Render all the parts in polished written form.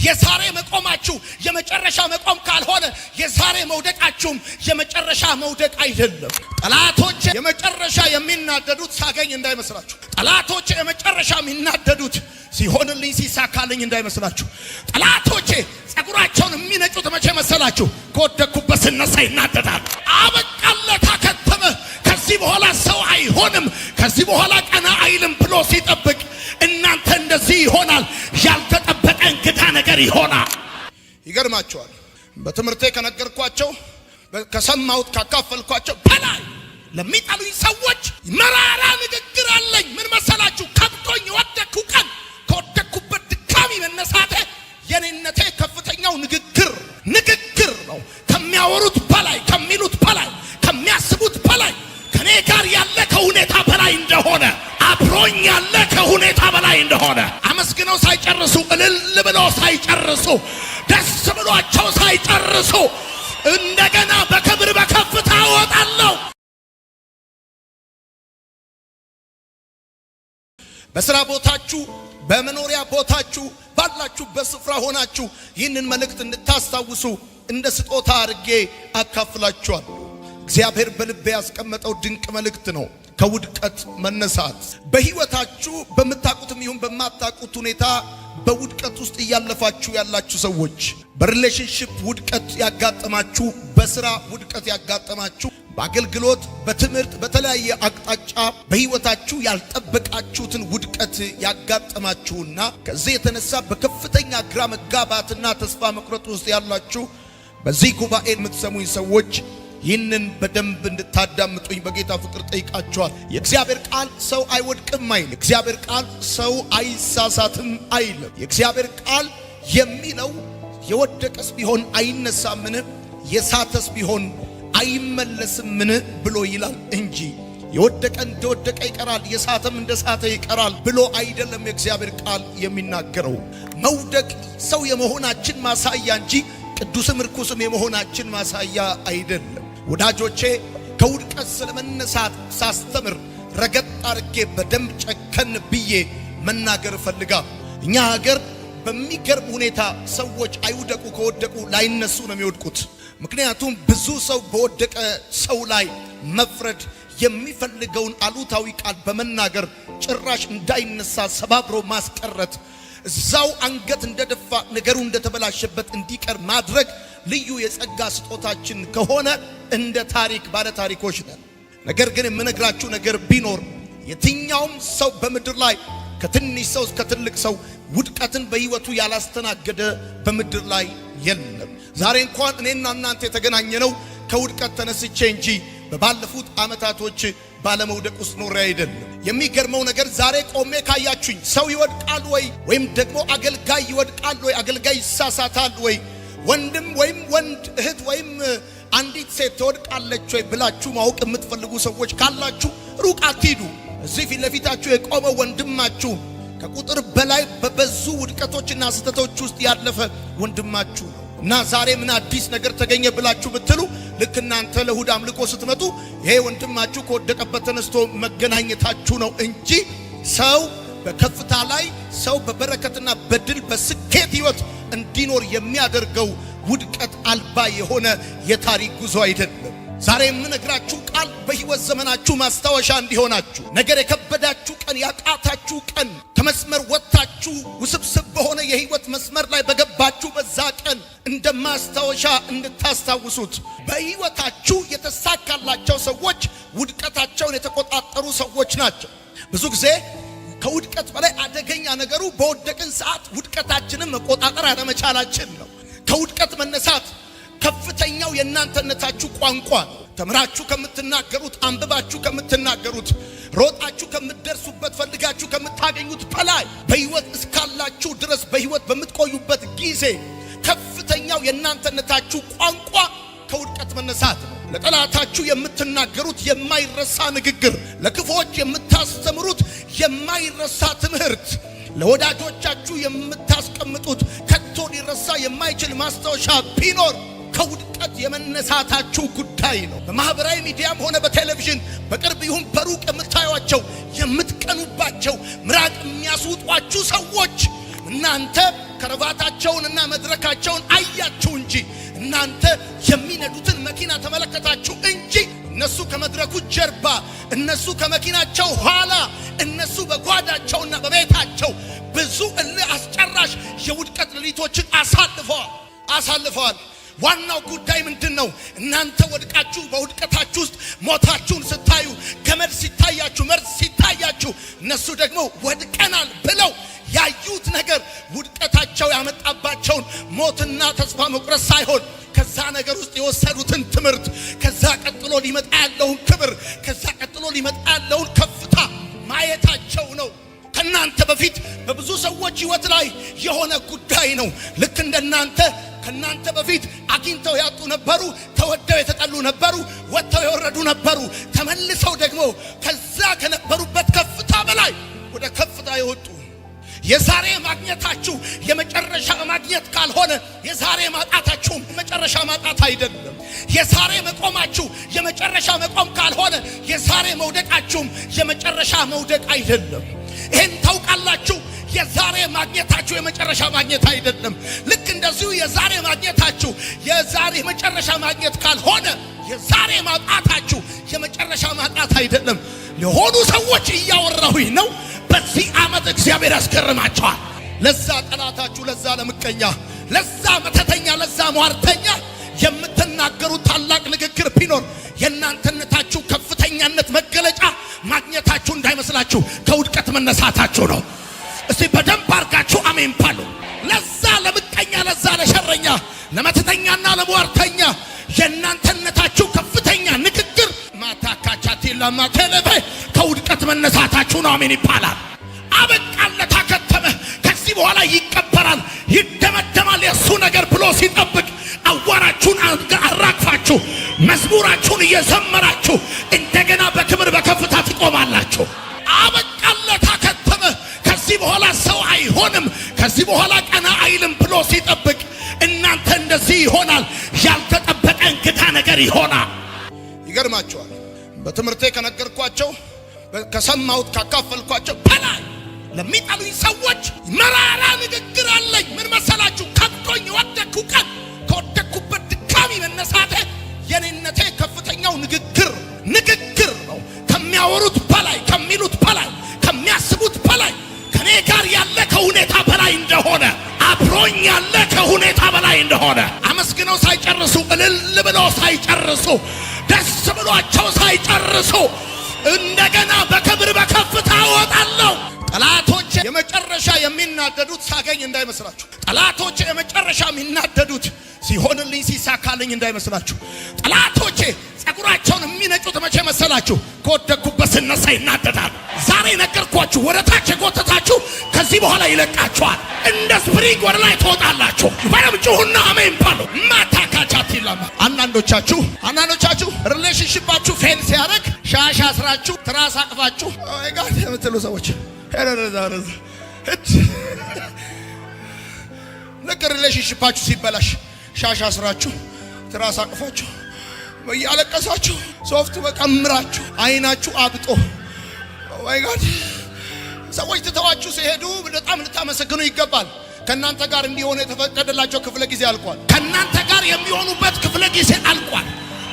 የዛሬ መቆማችሁ የመጨረሻ መቆም ካልሆነ የዛሬ መውደቃችሁም የመጨረሻ መውደቅ አይደለም። ጠላቶቼ የመጨረሻ የሚናደዱት ሳገኝ እንዳይመስላችሁ። ጠላቶቼ የመጨረሻ የሚናደዱት ሲሆንልኝ ሲሳካልኝ እንዳይመስላችሁ። ጠላቶቼ ጸጉራቸውን የሚነጩት መቼ መሰላችሁ? ከወደቅኩበት ስነሳ ይናደዳል። አበቃለት፣ አከተመ፣ ከዚህ በኋላ ሰው አይሆንም፣ ከዚህ በኋላ ቀና አይልም ብሎ ሲጠብቅ እናንተ እንደዚህ ይሆናል። ያልተጠበቀ እንግዳ ነገር ይሆናል። ይገርማቸዋል። በትምህርቴ ከነገርኳቸው፣ ከሰማሁት፣ ካካፈልኳቸው በላይ ለሚጠሉኝ ሰዎች መራራ ንግግር አለኝ። ምን መሰላችሁ? ከብዶኝ የወደቅኩ ቀን ከወደቅኩበት ድካሚ መነሳቴ የኔነቴ ከፍተኛው ንግግር ነው። ከሚያወሩት በላይ፣ ከሚሉት በላይ፣ ከሚያስቡት በላይ ከኔ ጋር ያለ ከሁኔታ በላይ እንደሆነ፣ አብሮኝ ያለ ከሁኔታ በላይ እንደሆነ፣ አመስግነው ሳይጨርሱ፣ እልል ብለው ሳይጨርሱ፣ ደስ ብሏቸው ሳይጨርሱ እንደገና በክብር በከፍታ እወጣለሁ። በስራ ቦታችሁ፣ በመኖሪያ ቦታችሁ፣ ባላችሁበት ስፍራ ሆናችሁ ይህንን መልእክት እንድታስታውሱ እንደ ስጦታ አድርጌ አካፍላችኋለሁ። እግዚአብሔር በልቤ ያስቀመጠው ድንቅ መልእክት ነው። ከውድቀት መነሳት። በህይወታችሁ በምታውቁትም ይሁን በማታውቁት ሁኔታ በውድቀት ውስጥ እያለፋችሁ ያላችሁ ሰዎች፣ በ relationship ውድቀት ያጋጠማችሁ፣ በስራ ውድቀት ያጋጠማችሁ፣ በአገልግሎት፣ በትምህርት፣ በተለያየ አቅጣጫ በህይወታችሁ ያልጠበቃችሁትን ውድቀት ያጋጠማችሁና ከዚህ የተነሳ በከፍተኛ ግራ መጋባትና ተስፋ መቁረጥ ውስጥ ያላችሁ በዚህ ጉባኤ የምትሰሙኝ ሰዎች ይህንን በደንብ እንድታዳምጡኝ በጌታ ፍቅር ጠይቃችኋል። የእግዚአብሔር ቃል ሰው አይወድቅም አይልም። የእግዚአብሔር ቃል ሰው አይሳሳትም አይልም። የእግዚአብሔር ቃል የሚለው የወደቀስ ቢሆን አይነሳምን፣ የሳተስ ቢሆን አይመለስምን ብሎ ይላል እንጂ የወደቀ እንደወደቀ ይቀራል፣ የሳተም እንደሳተ ይቀራል ብሎ አይደለም የእግዚአብሔር ቃል የሚናገረው። መውደቅ ሰው የመሆናችን ማሳያ እንጂ ቅዱስም ርኩስም የመሆናችን ማሳያ አይደለም። ወዳጆቼ፣ ከውድቀት ስለመነሳት ሳስተምር ረገጥ አርጌ በደንብ ጨከን ብዬ መናገር እፈልጋለሁ። እኛ ሀገር በሚገርም ሁኔታ ሰዎች አይውደቁ፣ ከወደቁ ላይነሱ ነው የሚወድቁት። ምክንያቱም ብዙ ሰው በወደቀ ሰው ላይ መፍረድ የሚፈልገውን አሉታዊ ቃል በመናገር ጭራሽ እንዳይነሳ ሰባብሮ ማስቀረት፣ እዛው አንገት እንደደፋ ነገሩ እንደተበላሸበት እንዲቀር ማድረግ ልዩ የጸጋ ስጦታችን ከሆነ እንደ ታሪክ ባለ ታሪኮች ነን። ነገር ግን የምነግራችሁ ነገር ቢኖር የትኛውም ሰው በምድር ላይ ከትንሽ ሰው እስከ ትልቅ ሰው ውድቀትን በሕይወቱ ያላስተናገደ በምድር ላይ የለም። ዛሬ እንኳን እኔና እናንተ የተገናኘነው ከውድቀት ተነስቼ እንጂ በባለፉት ዓመታቶች ባለመውደቅ ውስጥ ኖሬ አይደለም። የሚገርመው ነገር ዛሬ ቆሜ ካያችሁኝ ሰው ይወድቃል ወይ፣ ወይም ደግሞ አገልጋይ ይወድቃል ወይ፣ አገልጋይ ይሳሳታል ወይ፣ ወንድም ወይም ወንድ እህት ወይም አንዲት ሴት ትወድቃለች ወይ ብላችሁ ማወቅ የምትፈልጉ ሰዎች ካላችሁ ሩቅ አትሂዱ። እዚህ ፊት ለፊታችሁ የቆመ ወንድማችሁ ከቁጥር በላይ በበዙ ውድቀቶችና ስህተቶች ውስጥ ያለፈ ወንድማችሁ ነው እና ዛሬ ምን አዲስ ነገር ተገኘ ብላችሁ ብትሉ ልክ እናንተ ለእሁድ አምልኮ ስትመጡ ይሄ ወንድማችሁ ከወደቀበት ተነስቶ መገናኘታችሁ ነው እንጂ ሰው በከፍታ ላይ፣ ሰው በበረከትና በድል በስኬት ሕይወት እንዲኖር የሚያደርገው ውድቀት አልባ የሆነ የታሪክ ጉዞ አይደለም። ዛሬ የምነግራችሁ ቃል በሕይወት ዘመናችሁ ማስታወሻ እንዲሆናችሁ፣ ነገር የከበዳችሁ ቀን፣ ያቃታችሁ ቀን፣ ከመስመር ወጥታችሁ ውስብስብ በሆነ የሕይወት መስመር ላይ በገባችሁ በዛ ቀን እንደ ማስታወሻ እንድታስታውሱት። በሕይወታችሁ የተሳካላቸው ሰዎች ውድቀታቸውን የተቆጣጠሩ ሰዎች ናቸው። ብዙ ጊዜ ከውድቀት በላይ አደገኛ ነገሩ በወደቅን ሰዓት ውድቀታችንን መቆጣጠር አለመቻላችን ነው። ከውድቀት መነሳት ከፍተኛው የእናንተነታችሁ ቋንቋ ነው። ተምራችሁ ከምትናገሩት፣ አንብባችሁ ከምትናገሩት፣ ሮጣችሁ ከምትደርሱበት፣ ፈልጋችሁ ከምታገኙት በላይ በሕይወት እስካላችሁ ድረስ በሕይወት በምትቆዩበት ጊዜ ከፍተኛው የእናንተነታችሁ ቋንቋ ከውድቀት መነሳት ነው። ለጠላታችሁ የምትናገሩት የማይረሳ ንግግር፣ ለክፉዎች የምታስተምሩት የማይረሳ ትምህርት፣ ለወዳጆቻችሁ የምታስቀምጡት ከቶ ሊረሳ የማይችል ማስታወሻ ቢኖር ከውድቀት የመነሳታችሁ ጉዳይ ነው። በማህበራዊ ሚዲያም ሆነ በቴሌቪዥን በቅርብ ይሁን በሩቅ የምታዩቸው የምትቀኑባቸው ምራቅ የሚያስውጧችሁ ሰዎች እናንተ ከረቫታቸውንና መድረካቸውን አያችሁ እንጂ፣ እናንተ የሚነዱትን መኪና ተመለከታችሁ እንጂ፣ እነሱ ከመድረኩ ጀርባ፣ እነሱ ከመኪናቸው ኋላ፣ እነሱ በጓዳቸውና በቤታቸው ብዙ እልህ አስጨራሽ የውድቀት ሌሊቶችን አሳልፈዋል። ዋናው ጉዳይ ምንድን ነው? እናንተ ወድቃችሁ በውድቀታችሁ ውስጥ ሞታችሁን ስታዩ፣ ገመድ ሲታያችሁ፣ መርዝ ሲታያችሁ፣ እነሱ ደግሞ ወድቀናል ብለው ያዩት ነገር ውድቀታቸው ያመጣባቸውን ሞትና ተስፋ መቁረጥ ሳይሆን ከዛ ነገር ውስጥ የወሰዱትን ትምህርት፣ ከዛ ቀጥሎ ሊመጣ ያለውን ክብር፣ ከዛ ቀጥሎ ሊመጣ ያለውን ከፍታ ማየታቸው ነው። ከናንተ በፊት በብዙ ሰዎች ሕይወት ላይ የሆነ ጉዳይ ነው። ልክ እንደናንተ ከናንተ በፊት አግኝተው ያጡ ነበሩ፣ ተወደው የተጠሉ ነበሩ፣ ወጥተው የወረዱ ነበሩ። ተመልሰው ደግሞ ከዛ ከነበሩበት ከፍታ በላይ ወደ ከፍታ የወጡ። የዛሬ ማግኘታችሁ የመጨረሻ ማግኘት ካልሆነ የዛሬ ማጣታችሁም መጨረሻ ማጣት አይደለም። የዛሬ መቆማችሁ የመጨረሻ መቆም ካልሆነ የዛሬ መውደቃችሁም የመጨረሻ መውደቅ አይደለም። ይሄን ታውቃላችሁ። የዛሬ ማግኘታችሁ የመጨረሻ ማግኘት አይደለም። ልክ እንደዚሁ የዛሬ ማግኘታችሁ የዛሬ መጨረሻ ማግኘት ካልሆነ የዛሬ ማጣታችሁ የመጨረሻ ማጣት አይደለም። ለሆኑ ሰዎች እያወራሁኝ ነው። በዚህ ዓመት እግዚአብሔር ያስገርማቸዋል። ለዛ ጠላታችሁ፣ ለዛ ለምቀኛ፣ ለዛ መተተኛ፣ ለዛ ሟርተኛ የምትናገሩት ታላቅ ንግግር ቢኖር የእናንተነታችሁ ከፍተኛነት መገለጫ ማግኘታችሁ እንዳይመስላችሁ ከውድቀት መነሳታችሁ ነው። እስቲ በደንብ አድርጋችሁ አሜን በሉ። ለዛ ለምቀኛ፣ ለዛ ለሸረኛ፣ ለመተተኛና ለሟርተኛ የእናንተነታችሁ ከፍተኛ ንግግር ማታካቻቲላ ማቴለበ ከውድቀት መነሳታችሁ ነው። አሜን ይባላል። አበቃለት፣ አከተመ። ከዚህ በኋላ ይቀበራል፣ ይደመደማል የእሱ ነገር ብሎ ሲጠብቅ አዋራችሁን አራግፋችሁ መዝሙራችሁን እየዘመራችሁ እንደገና በክብር በከፍታ ትቆማላችሁ። አበቃለት፣ አከተመ። ከዚህ በኋላ ሰው አይሆንም፣ ከዚህ በኋላ ቀና አይልም ብሎ ሲጠብቅ እናንተ እንደዚህ ይሆናል። ያልተጠበቀ እንግዳ ነገር ይሆናል። ይገርማችኋል። በትምህርቴ ከነገርኳቸው፣ ከሰማሁት፣ ካካፈልኳቸው በላይ ለሚጠሉኝ ሰዎች መራራ ንግግር አለኝ። ምን መሰላችሁ? ከብዶኝ የወደቅኩ ቀን ከወደቅኩበት ድካሚ መነሳቴ የኔነቴ ከፍተኛው ንግግር ነው። ከሚያወሩት በላይ፣ ከሚሉት በላይ፣ ከሚያስቡት በላይ ከኔ ጋር ያለ ከሁኔታ በላይ እንደሆነ፣ አብሮኝ ያለ ከሁኔታ በላይ እንደሆነ፣ አመስግነው ሳይጨርሱ፣ እልል ብለው ሳይጨርሱ፣ ደስ ብሏቸው ሳይጨርሱ እንደገና በክብር በከፍታ እወጣለሁ። ጠላቶቼ የመጨረሻ የሚናደዱት ሳገኝ እንዳይመስላችሁ። ጠላቶቼ የመጨረሻ የሚናደዱት ሲሆንልኝ ሲሳካልኝ እንዳይመስላችሁ። ጠላቶቼ ጸጉራቸውን የሚነጩት መቼ መሰላችሁ? ከወደቅኩበት ስነሳ ይናደዳሉ። ዛሬ ነገርኳችሁ። ወደ ታች የጎተታችሁ ከዚህ በኋላ ይለቃችኋል። እንደ spring ወደ ላይ ትወጣላችሁ። በደምብ ጩሁና አሜን በሉ። ማታካቻት ይላማ። አንዳንዶቻችሁ relationship ኣችሁ fail ሲያደርግ ሻሽ አስራችሁ ትራስ አቅፋችሁ oh God የምትሉ ሰዎች፣ ልክ relationship ኣችሁ ሲበላሽ ሻሽ አስራችሁ ትራስ አቅፋችሁ እያለቀሳችሁ ሶፍት በቀምራችሁ አይናችሁ አብጦ my God፣ ሰዎች ትተዋችሁ ሲሄዱ በጣም ልታመሰግኑ ይገባል። ከእናንተ ጋር እንዲሆኑ የተፈቀደላቸው ክፍለ ጊዜ አልቋል። ከእናንተ ጋር የሚሆኑበት ክፍለ ጊዜ አልቋል።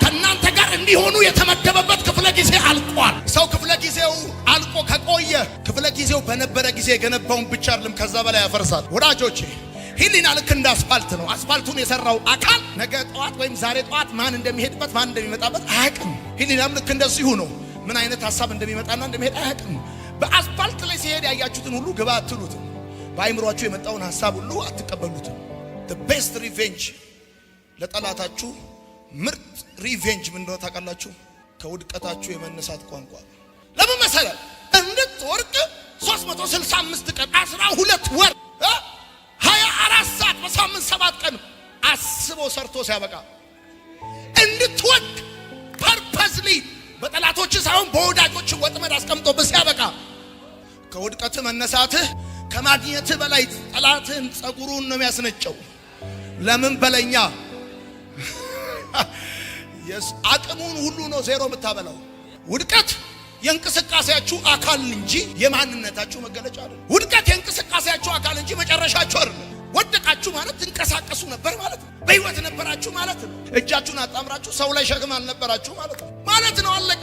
ከእናንተ ጋር እንዲሆኑ የተመደበበት ክፍለ ጊዜ አልቋል። ሰው ክፍለ ጊዜው አልቆ ከቆየ ክፍለ ጊዜው በነበረ ጊዜ የገነባውን ብቻ አይደለም ከዛ በላይ ያፈርሳል። ወዳጆቼ፣ ህሊና ልክ እንደ አስፋልት ነው። አስፋልቱን የሰራው አካል ነገ ጠዋት ወይም ዛሬ ጠዋት ማን እንደሚሄድበት ማን እንደሚመጣበት አያውቅም። ህሊናም ልክ እንደዚሁ ነው። ምን አይነት ሀሳብ እንደሚመጣና እንደሚሄድ አያውቅም። በአስፋልት ላይ ሲሄድ ያያችሁትን ሁሉ ግባ አትሉትም። በአይምሯችሁ የመጣውን ሀሳብ ሁሉ አትቀበሉትም። The best revenge፣ ለጠላታችሁ ምርጥ revenge ምን እንደሆነ ታውቃላችሁ? ከውድቀታችሁ የመነሳት ቋንቋ። ለምን መሰለህ? እንድትወድቅ 365 ቀን፣ 12 ወር፣ 24 ሰዓት በሳምንት 7 ቀን አስቦ ሰርቶ ሲያበቃ እንድትወድቅ purposely በጠላቶች ሳይሆን በወዳጆች ወጥመድ አስቀምጦብህ ሲያበቃ ከውድቀትህ መነሳትህ ከማግኘትህ በላይ ጠላትህን ጸጉሩን ነው የሚያስነጨው። ለምን በለኛ፣ አቅሙን ሁሉ ነው ዜሮ የምታበላው። ውድቀት የእንቅስቃሴያችሁ አካል እንጂ የማንነታችሁ መገለጫ አይደለም። ውድቀት የእንቅስቃሴያችሁ አካል እንጂ መጨረሻችሁ አይደለም። ወደቃችሁ ማለት ትንቀሳቀሱ ነበር ማለት ነው። በህይወት ነበራችሁ ማለት ነው። እጃችሁን አጣምራችሁ ሰው ላይ ሸክም አልነበራችሁ ማለት ነው ማለት ነው። አለቀ።